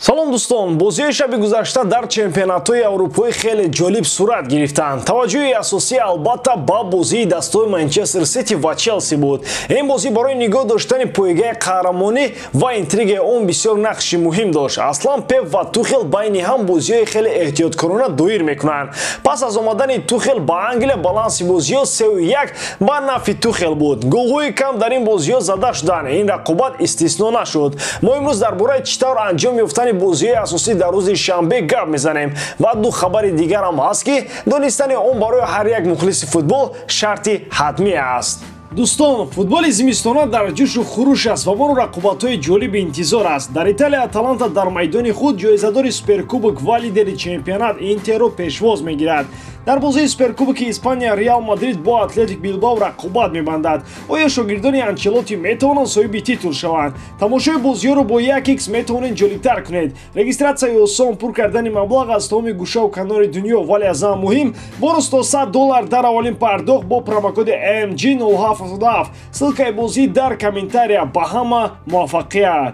Салом дӯстон, бозиҳои шаби гузашта дар чемпионатҳои аврупоӣ хеле ҷолиб сурат гирифтанд. Таваҷҷӯҳи асосӣ албатта ба бозии дастаҳои Манчестер Сити ва Челси буд. Ин бозӣ барои нигоҳ доштани пойгаи қаҳрамонӣ ва интригаи он бисёр нақши муҳим дошт. Аслан Пеп ва Тухел байни ҳам бозиҳои хеле эҳтиёткорона доир мекунанд. Пас аз омадани Тухел ба Англия баланси бозиҳо 3-1 ба нафъи Тухел буд. Голҳои кам дар ин бозиҳо зада шуданд. Ин рақобат истисно нашуд. Мо имрӯз дар бораи чӣ тавр анҷом ёфтани бозиҳои асосӣ дар рӯзи шанбе гап мезанем ва ду хабари дигарам ҳаст, ки донистани он барои ҳар як мухлиси футбол шарти ҳатмӣ аст. Дӯстон, футболи зимистона дар ҷӯшу хуруш аст ва моро рақобатҳои ҷолиби интизор аст. Дар Италия Аталанта дар майдони худ ҷоизадори Суперкубок ва лидери чемпионат Интерро пешвоз мегирад. Дар бозии Суперкубоки Испания Реал Мадрид бо Атлетик Билбао рақобат мебандад. Оё шогирдони Анчелотти метавонанд соҳиби титул шаванд? Тамошои бозиҳоро бо 1x метавонед ҷолибтар кунед. Регистратсияи осон, пур кардани маблағ аз тамоми гӯшаву канори дунё, вале аз ҳама муҳим бонус то $100 дар аввалин пардохт бо промокоди MG0777. Ссылкаи бозӣ дар комментария. Ба ҳама муваффақият!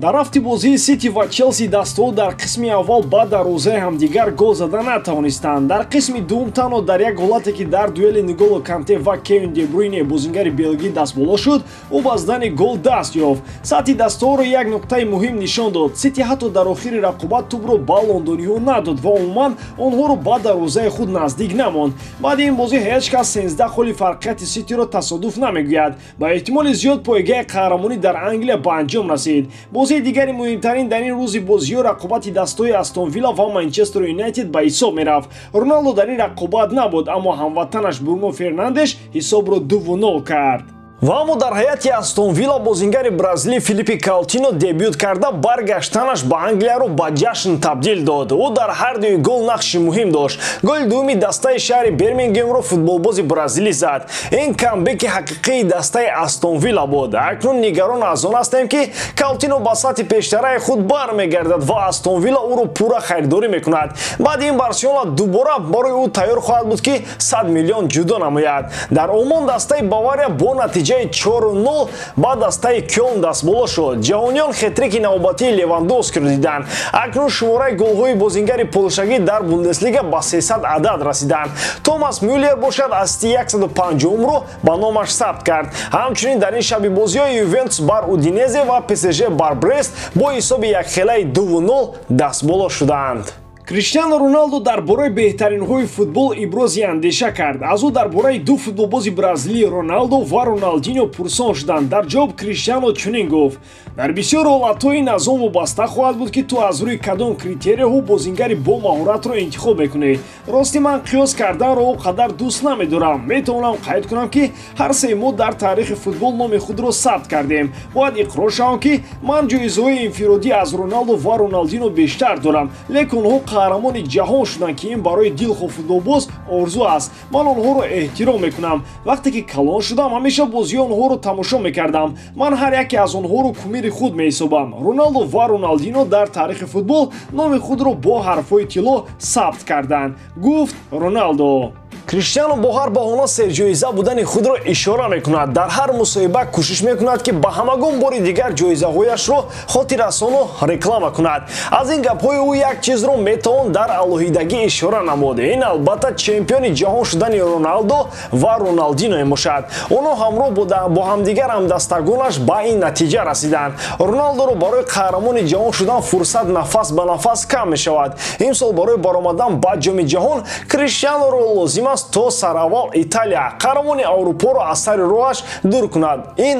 Дар рафти бозии Сити ва Челси дастаҳо дар қисми аввал ба дарвозаи ҳамдигар гол зада натавонистанд. Дар қисми дуюм танҳо дар як ҳолате, ки дар дуэли Нголо Канте ва Кевин Дебруйне бозингари белгӣ дастболо шуд, ӯ ба задани гол даст ёфт. Сатҳи дастаҳоро як нуқтаи муҳим нишон дод. Сити ҳатто дар охири рақобат тӯбро ба лондониҳо надод ва умуман онҳоро ба дарвозаи худ наздик намонд. Баъди ин бозӣ ҳеҷ кас 13 холи фарқияти Ситиро тасодуф намегӯяд. Ба эҳтимоли зиёд пойгаи қаҳрамонӣ дар Англия ба анҷом расид. Бозии дигари муҳимтарин дар ин рӯзи бозиҳо рақобати дастаҳои Астон Вилла ва Манчестер Юнайтед ба ҳисоб мерафт. Роналдо дар ин рақобат набуд, аммо ҳамватанаш Бруно Фернандеш ҳисобро 2-0 кард. Ва аммо дар ҳайати Астон Вилла бозингари бразилӣ Филиппи Каутино дебют карда баргаштанаш ба Англияро ба ҷашн табдил дод. Ӯ дар ҳар дуи гол нақши муҳим дошт. Голи дуюми дастаи шаҳри Бирмингемро футболбози бразилӣ зад. Ин камбеки ҳақиқии дастаи Астон Вилла буд. Акнун нигарон аз он ҳастем, ки Каутино ба сатҳи пештараи худ бармегардад ва Астон Вилла ӯро пурра харидорӣ мекунад. Баъди ин Барселона дубора барои ӯ тайёр хоҳад буд, ки 100 миллион ҷудо намояд. Дар Омон дастаи Бавария бо натиҷа 4-0 ба дастаи Кёлн дастболо шуд. Ҷаҳониён хетрики навбатии Левандовскиро диданд. Акнун шумораи голҳои бозингари полшагӣ дар Бундеслига ба 300 адад расиданд. Томас Мюллер бошад асти 150-ро ба номаш сабт кард. Ҳамчунин дар ин шаби бозиҳо Ювентус бар Удинезе ва ПСЖ бар Брест бо ҳисоби якхелаи 2-0 дастболо шуданд. Криштиану Роналдо дар бораи беҳтаринҳои футбол ибрози андеша кард. Аз ӯ дар бораи ду футболбози бразилӣ Роналдо ва Роналдино пурсон шуданд. Дар ҷавоб Криштиано чунин гуфт: дар бисёр ҳолатҳо ин аз он вобаста хоҳад буд, ки ту аз рӯи кадом критерияҳо бозингари бо маҳоратро интихоб мекунӣ. Рости ман қиёс карданро он қадар дӯст намедорам. Метавонам қайд кунам, ки ҳар сеи мо дар таърихи футбол номи худро сабт кардем. Бояд иқрор шавам, ки ман ҷоизаҳои инфиродӣ аз Роналдо ва Роналдино бештар дорам, лекин онҳо қаҳрамони ҷаҳон шуданд, ки ин барои дилхоҳ футболбоз орзу аст. Ман онҳоро эҳтиром мекунам. Вақте ки калон шудам, ҳамеша бозии онҳоро тамошо мекардам. Ман ҳар яке аз онҳоро кумири худ меҳисобам. Роналдо ва Роналдино дар таърихи футбол номи худро бо ҳарфҳои тилло сабт карданд, гуфт Роналдо. Криштиану бо ҳар баҳона серҷоиза будани худро ишора мекунад. Дар ҳар мусоҳиба кӯшиш мекунад, ки ба ҳамагон бори дигар ҷоизаҳояшро хотиррасону реклама кунад. Аз ин гапҳои ӯ як чизро метавон дар алоҳидагӣ ишора намуд. Ин албатта чемпиони ҷаҳон шудани Роналдо ва Роналдино мебошад. Онҳо ҳамроҳ бо ҳамдигар ҳамдастагонаш ба ин натиҷа расиданд. Роналдоро барои қаҳрамони ҷаҳон шудан фурсат нафас ба нафас кам мешавад. Имсол барои баромадан ба ҷоми ҷаҳон Криштианоро лозим аст то сараввал Италия қаҳрамони Аврупоро аз сари роҳаш дур кунад. Ин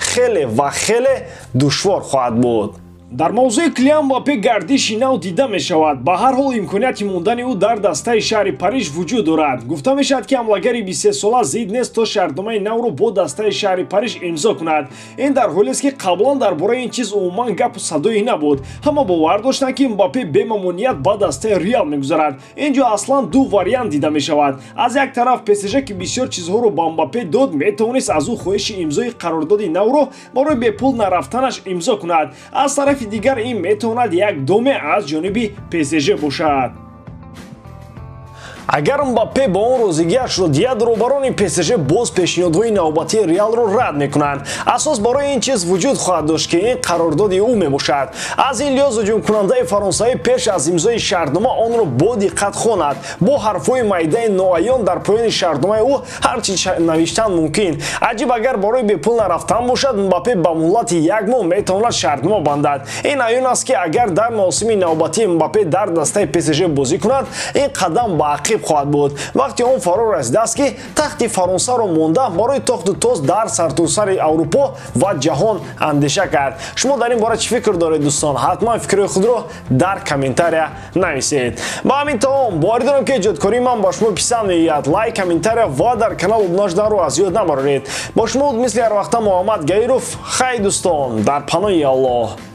хеле ва хеле душвор хоҳад буд. Дар мавзӯи Килиан Мбаппе гардиши нав дида мешавад. Ба ҳар ҳол имконияти мондани ӯ дар дастаи шаҳри Париж вуҷуд дорад. Гуфта мешавад, ки ҳамлагари 23сола зид нест то шартномаи навро бо дастаи шаҳри Париж имзо кунад. Ин дар ҳолест, ки қаблан дар бораи ин чиз умуман гапу садое набуд. Ҳама бовар доштанд, ки Мбаппе бемамоният ба дастаи Реал мегузарад. Ин ҷо аслан ду вариант дида мешавад. Аз як тараф ПСЖ, ки бисёр чизҳоро ба Мбаппе дод, метавонист аз ӯ хоҳиши имзои қарордоди навро барои бепул нарафтанаш имзо кунад. Аз тарафи дигар ин метавонад як доме аз ҷониби ПСЖ бошад. Агар Мбаппе ба он розигиашро диҳад, роҳбарони ПСЖ боз пешниҳодҳои навбатии Реалро рад мекунанд. Асос барои ин чиз вуҷуд хоҳад дошт, ки ин қарордоди ӯ мебошад. Аз ин лиҳоз ҳуҷумкунандаи фаронсавӣ пеш аз имзои шартнома онро бо диққат хонад. Бо ҳарфҳои майдаи ноаён дар поёни шартномаи ӯ ҳар чиз навиштан мумкин. Аҷиб, агар барои бепул нарафтан бошад, Мбаппе ба муҳлати як моҳ метавонад шартнома бандад. Ин аён аст, ки агар дар мавсими навбатии Мбаппе дар дастаи ПСЖ бозӣ кунад, ин қадам ба ақиб хоҳад буд. Вақти он фаро расидааст, ки тахти Фаронсаро монда барои тохту тоз дар сартосари Аврупо ва ҷаҳон андеша кард. Шумо дар ин бора чӣ фикр доред, дӯстон? Ҳатман фикрҳои худро дар комментария нависед. Ба ҳамин тамом. Боварӣ дорам, ки эҷодкории ман ба шумо писанд меояд. Лайк, комментария ва дар канал обуна шуданро аз ёд набароред. Бо шумо буд, мисли ҳар вақта, Муҳаммад Гаиров. Хай, дӯстон, дар паноҳи Аллоҳ.